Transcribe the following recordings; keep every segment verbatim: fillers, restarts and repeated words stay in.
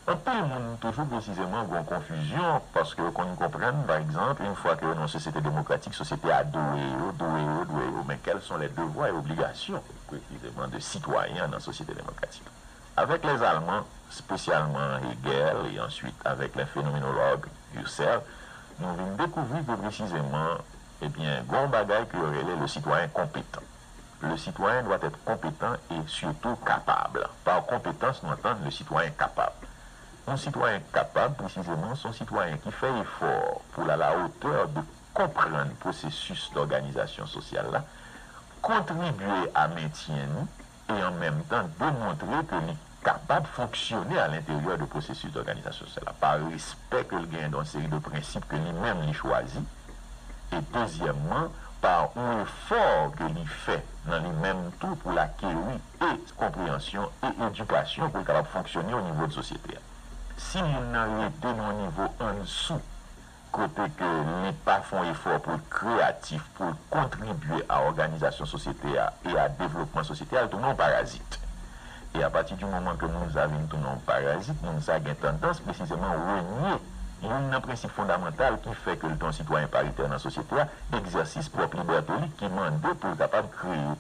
Anpil moun toujou presizeman gen yon konfizyon, paske yo konn konprann, pa egzanp, yon fwa ke yo nan yon sosyete demokratik, sosyete a dwe yo, dwe yo, dwe yo, men quels sont les devoirs et obligations, presizeman, de sitwayen nan sosyete demokratik? Avèk lèzalman, espesyalman Hegel, e answit avèk lè fenomenolog Husserl, nou vin dekouvri ke presizeman, ebyen, gen yon bagay ke yo rele le citoyen compétent. Le citoyen doit être compétent et surtout capable. Par compétence, nou antann le citoyen kapab. Yon sitwayen kapab, presizeman, se yon sitwayen ki fè efò pou l à la hauteur de konprann pwosesis dòganizasyon sosyal la, kontribye a mentyen ni, e an menm tan demontre ke li kapab fonksyone à l'intérieur de pwosesis dòganizasyon sosyal la, pa respè ke l genyen de yon seri de prensip ke li menm li chwazi, e dezyèmman, pa yon efò ke li fè nan li menm tou pou l akeri e konpreyansyon e edikasyon pou l kapab fonksyone o nivo de sosyete a. Si moun nan rete nan yon nivo annsou, kote ke li pa fè yon efò pou l kreyatif, pou l kontribye a òganizasyon sosyete a e a devlopman sosyete a, l tounen yon parazit. E apati di moman ke moun sa vin tounen yon parazit, moun sa gen tandans presizeman renye youn nan prensip fondamantal ki fè ke l te yon sitwayen paritè nan sosyete a, egzèsis pwòp libète li ki mande pou l kapab kreye.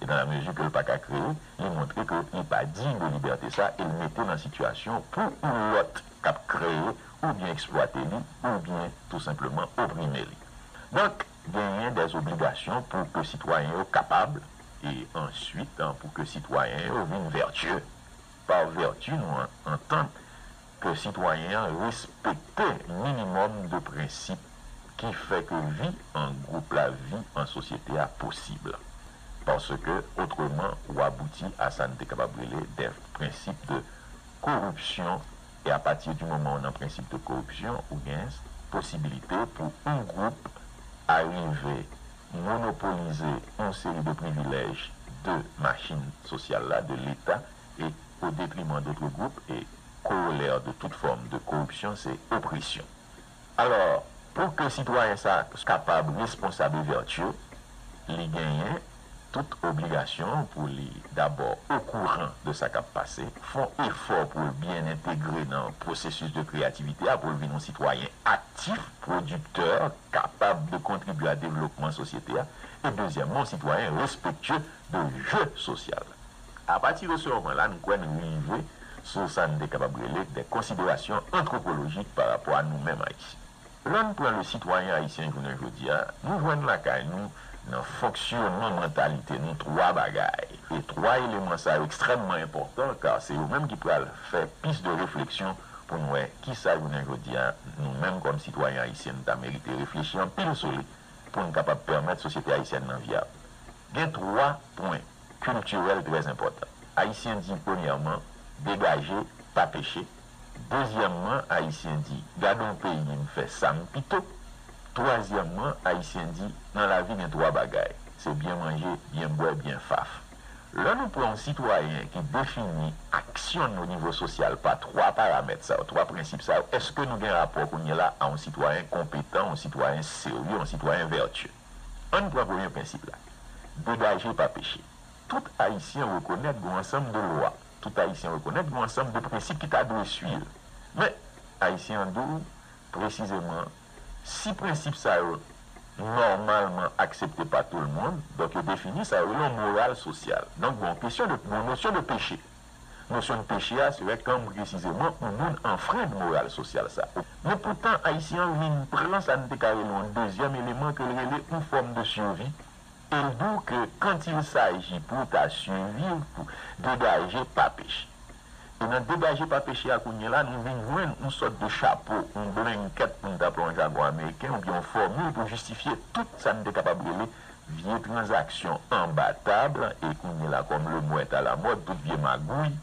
E dans la mesure ke l pa ka kreye, li montre ke li pa diy de libète sa e l mete nan sitiyasyon pou yon lòt k ap kreye oubyen eksplwate li oubyen tou senpleman oprime li. Donk, genyen des obligations pou ke sitwayen yo kapab, e answit, an, pou ke sitwayen yo vin vètye. Pa vèti nou an- antann ke sitwayen an respekte minimòm de prensip ki fè ke vi an gwoup la, vi an sosyete a posib. Paske, otreman, ou abouti a sa n te kapab rele de prensip de koripsyon. E apati di moman ou nan prensip de koripsyon, ou gen posibilite pou yon gwoup arive monopolize yon seri de privilèj de machin sosyal la, de Leta, e au détriment d'autres groupes, e korolè de tout fòm de koripsyon, se opresyon. Alò, pou ke sitwayen sa kapab responsab e vètye, li genyen tout obligasyon pou li dabò okouran de sa k ap pase, fè yon efò pou l byen entegre nan pwosesis de kreyativite a, pou l vin yon sitwayen aktif, pwodiktè, kapab de kontribye a devlopman sosyete a, e dezyèmman, yon sitwayen respektye de je sosyal. Apati de se moman la, nou kwè n rive sou sa n te kapab rele de konsiderasyon antwopolojik pa rapò a nou menm Ayisyen. Lè n pran le sitwayen ayisyen jounen jodi a, nou jwenn lakay nou, nan fonksyonman mantalite nou, twa bagay. E twa eleman sa yo ekstrèmman enpòtan, ka se yo menm ki pral fè pis de refleksyon pou n wè kisa jounen jodi a, nou menm kòm sitwayen ayisyen, n ta merite reflechi anpil sou li pou n kapab pèmèt sosyete ayisyèn nan vyab. Gen twa pwen kiltirèl trè enpòtan. Ayisyen di, premyèman, degaje, pa peche. Dezyèmman, Ayisyen di, gade yon peyi m fè sa m pito. Twazyèmman, Ayisyen di, nan lavi gen twa bagay, se byen manje, byen bwè, byen faf. Lè nou pran yon sitwayen ki defini aksyon n o nivo sosyal pa twa paramèt sa yo, twa prensip sa yo, èske nou gen rapò kounye la a yon sitwayen konpetan, yon sitwayen serye, yon sitwayen vètye? Ann pran premye prensip la. Degaje pa peche. Tout Ayisyen rekonèt gen yon ansanm de lwa. Tout Ayisyen rekonèt gen yon ansanm de prensip ki ta dwe swiv. Men, Ayisyen an di w, presizeman, si prensip sa yo nòmalman aksepte pa tout le monde, donk yo defini sa yo rele yon moral sosyal. Donk, gen yon kesyon de, gen yon nosyon de peche. Nosyon de peche a, se wè kan presizeman yon moun anfrenn moral sosyal sa. Men poutan, Ayisyen an vin pran sa n te ka rele yon dezyèm eleman ke l rele yon fòm de survie, e l di w ke quand il s'agit pou w ta surviv, pou degaje pa peche. E nan degaje pa peche a kounye la, nou vin jwenn yon sòt de chapo, yon blanket pou n ta pran yon jagon ameriken, oubyen yon fòmil pou jistifye tout sa n te kapab rele vye tranzaksyon anba tab, e kounye la, comme le mot est à la mode, tout vye magouy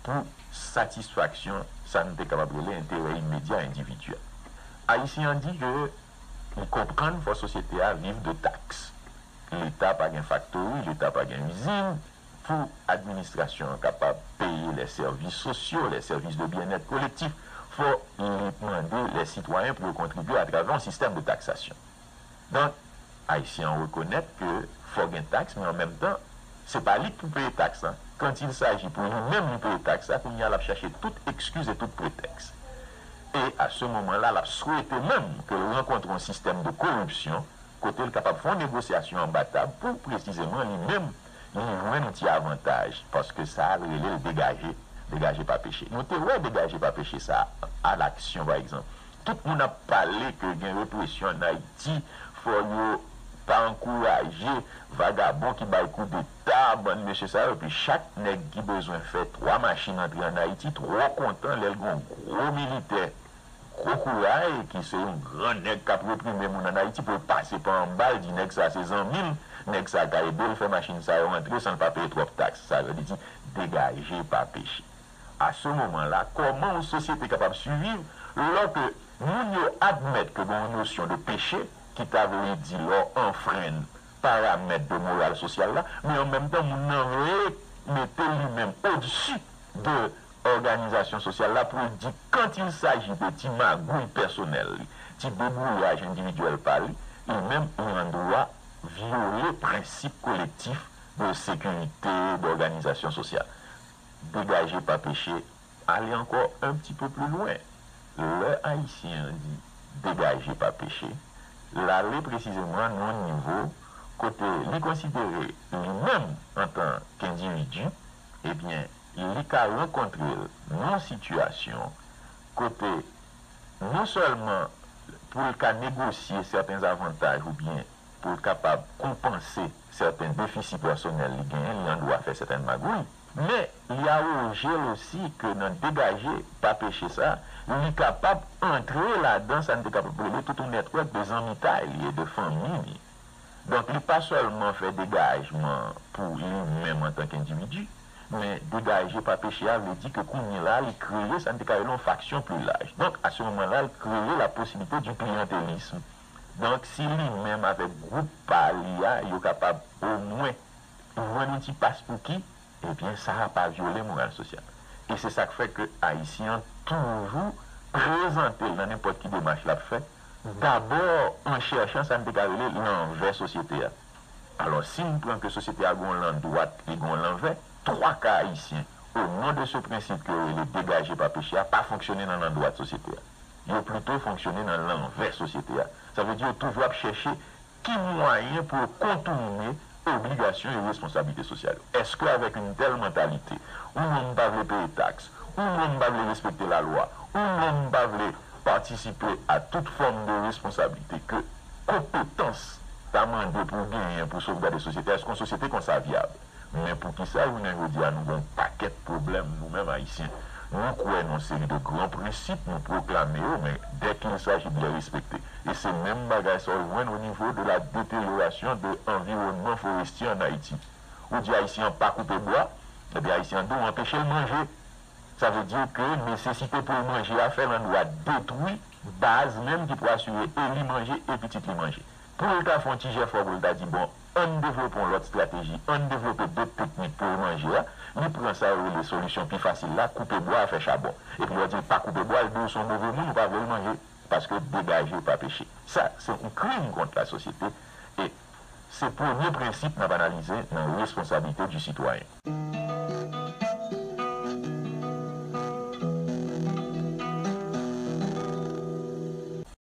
pou satisfaksyon sa n te kapab rele enterè imedya endividyèl. Ayisyen an di ke li konprann fò sosyete a viv de taks. Leta pa gen faktori, Leta pa gen izin, pou administrasyon an kapab peye les services sociaux, les services de bien-être collectif, fò li mande les citoyens pou yo kontribye atravè yon sistèm de taksasyon. Donk, Ayisyen an rekonèt ke fò gen taks, men an menm tan, Se pa li k pou peye taks la. Quand il s'agit pou li menm li peye taks la, kounye a l ap chache tout eskiz e tout pretèks. E à ce moment-là, l ap swete menm ke l rankontre yon sistèm de koripsyon kote l kapab fè yon negosyasyon anba tab pou presizeman li menm li jwenn yon ti avantaj, paske sa a l rele l degaje, degaje pa peche. Nou te wè degaje pa peche sa a, à l'action, pa egzanp. Tout moun ap pale ke gen represyon ann Ayiti, fò yo pa ankouraje vagabon ki bay koudeta, bann mesye sa yo, epi chak nèg ki bezwen fè twa machin antre ann Ayiti twò kontan lè l gen yon gwo militè gwo kouray, ki se yon gran nèg k ap reprime moun ann Ayiti, pou l pase pa anba l, di nèg sa se zanmi l, nèg sa ka ede l fè machin sa yo antre san l pa peye twòp taks. Sa vle di degaje pa peche. À ce moment-là, kòman yon sosyete kapab siviv lòske moun yo admèt ke gen yon nosyon de peche, ki ta vle di lè w anfrenn paramèt de moral sosyal la, men an menm tan moun nan vle mete li menm odsi de òganizasyon sosyal la pou l di, quand il s'agit de ti magouy pèsonèl li, ti debouyaj endividyèl pa li, li menm li an dwa vyole prensip kolektif de sekirite, de òganizasyon sosyal. Degaje pa peche ale ankò un petit peu plus loin. Lè Ayisyen an di degaje pa peche, l ale presizeman nan yon nivo kote li konsidere li menm antan k endividi, ebyen, li ka rankontre l nan yon sitiyasyon kote non sèlman pou l ka negosye sèten avantaj oubyen pou l kapab konpanse sèten defisi pèsonèl li genyen, li an dwa fè sèten magouy, men li awoje l osi ke nan degaje pa peche sa, li kapab antre ladan sa n te kapab rele tout yon nètwòk de zanmitay li e de fanmi li. Donk, li pa sèlman fè degajman pou li menm antan k endividi, men degaje pa peche a vle di ke kounye la, li kreye sa n te ka rele yon faction plus large. Donk, à ce moment-là, l kreye la possibilité du clientélisme. Donk, si li menm avèk gwoup pa li a, yo kapab omwen jwenn yon ti paspouki, ebyen, sa a pa vyole moral sosyal. E se sa k fè ke Ayisyen an toujou prezante l nan nenpòt ki demach l ap fè, dabò an chèchan sa n te ka rele lanvè sosyete a. Alò, si n pran ke sosyete a gen yon landwat, li gen yon lanvè, twa ka Ayisyen, au nom de ce principe ke yo rele degaje pa peche a, pa fonksyone nan landwat sosyete a. Yo plito fonksyone nan lanvè sosyete a. Sa vle di yo toujou ap chèche ki mwayen pou yo kontoune obligasyon e responsablite sosyal yo. Èske avèk yon tèl mantalite, yon nonm pa vle peye taks, yon nonm pa vle respekte lalwa, yon nonm pa vle patisipe a tout fòm de responsablite ke konpetans ta mande pou w genyen pou w sovgade sosyete a, èske yon sosyete konsa vyab? Men poukisa jounen jodi a nou gen yon pakèt pwoblèm nou menm Ayisyen? Nou kwè nan yon seri de gran prensip, nou pwoklame yo, men dès qu'il s'agit de les respecter. E se menm bagay sa w jwenn o nivo de la deteryorasyon de anviwònman forestye ann Ayiti. Ou di Ayisyen an pa koupe bwa, epi Ayisyen an di w anpeche l manje. Sa vle di ke nesesite pou l manje a fè l andwa detwi baz menm ki pou asire e li manje e pitit li manje. Pou l ta fè yon ti jefò pou l ta di, bon, ann devlope yon lòt estrateji, ann devlope dòt teknik pou l manje a, li pran sa yo rele solisyon pi fasil la, koupe bwa a, fè chabon. Epi lè w di l pa koupe bwa, l di w se yon move moun, ou pa vle l manje, paske degaje pa peche. Sa, se yon krim kont lasosyete, e se premye prensip n ap analize nan responsablite di sitwayen.